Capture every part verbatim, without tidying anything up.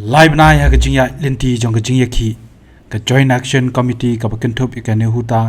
Lai bnai ha ka jingïaid lynti jong ka jingïakhih, ka Joint Action Committee kaba kynthup ïa ka NEHUTA,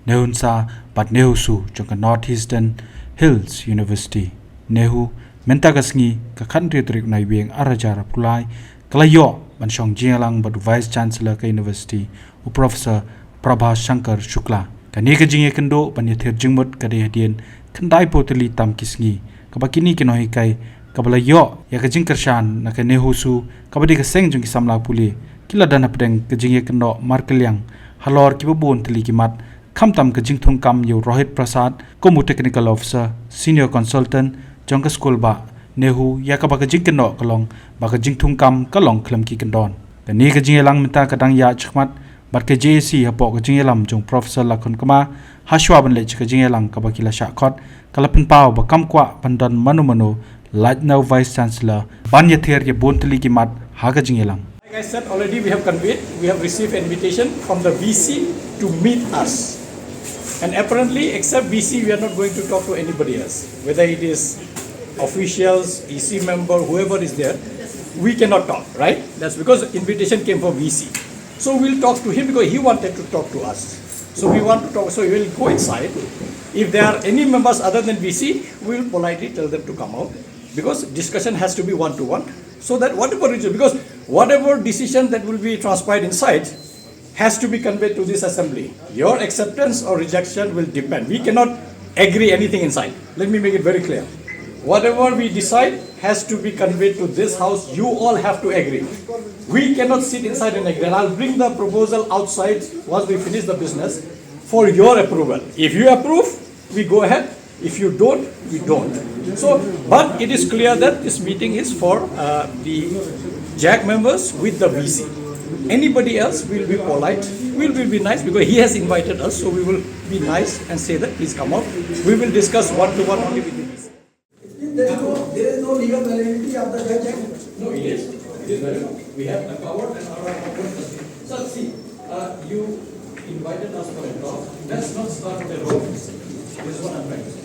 NEHUNSA bad NEHUSU jong ka North Eastern Hills University, NEHU, mynta ka sngi ka khathynriew tarik u Naiwieng arhajar arphew lai, ka la ïoh ban shong jingïalang bad u Vice Chancellor ka University, u Professor Prabha Shankar Shukla. Kane ka jingïakynduh ban ïathir jingmut ka dei hadien khyndaiphew tylli tam ki sngi, kaba kine ki nonghikai, kaba la ïoh ïa ka jingkyrshan na ka NEHUSU, kaba dei ka seng jong ki samla pule, ki la don hapdeng ka jingïakynduh markylliang halor kiba bun tylli ki mat, khamtam ka jingthungkam ïa u Rohit Prasad kum u Technical Officer, Senior Consultant jong ka skul bah NEHU, ïa kaba ka jingkynduh ka long ba ka jingthungkam ka long khlem ki kyndon. Kane ka jingïalang mynta ka dang ïaid shakhmat bad ka JAC hapoh ka jingïalam jong u Professor Lakhon Kma. Hashwa ban leit sha ka jingïalang kaba ki la shah khot, ka la pynpaw ba kam kwah ban don mano mano lait na u Vice Chancellor ban ïathir ïa bun tylli ki mat ha ka jingïalang. Like I said already, we have conveyed, we have received an invitation from the V C to meet us. And apparently, except V C, we are not going to talk to anybody else. Whether it is officials, E C member, whoever is there, we cannot talk, right? That's because invitation came from V C. So we'll talk to him because he wanted to talk to us. So we want to talk, so he will go inside. If there are any members other than V C, we'll politely tell them to come out because discussion has to be one to one. So that whatever reason, because whatever decision that will be transpired inside has to be conveyed to this assembly. Your acceptance or rejection will depend. We cannot agree anything inside. Let me make it very clear. Whatever we decide has to be conveyed to this house. You all have to agree. We cannot sit inside and agree. And I'll bring the proposal outside once we finish the business for your approval. If you approve, we go ahead. If you don't, we don't. So, but it is clear that this meeting is for uh, the JAC members with the V C. Anybody else will be polite, will be, be nice because he has invited us, so we will be nice and say that please come out. We will discuss one to one only with the V C. There is no, there is no legal validity of the judge act. No, it is. It is valid. We have empowered and our, our court has been. Sir, see, uh, you invited us for a talk. Let's not start with a row. This is what I'm trying to say.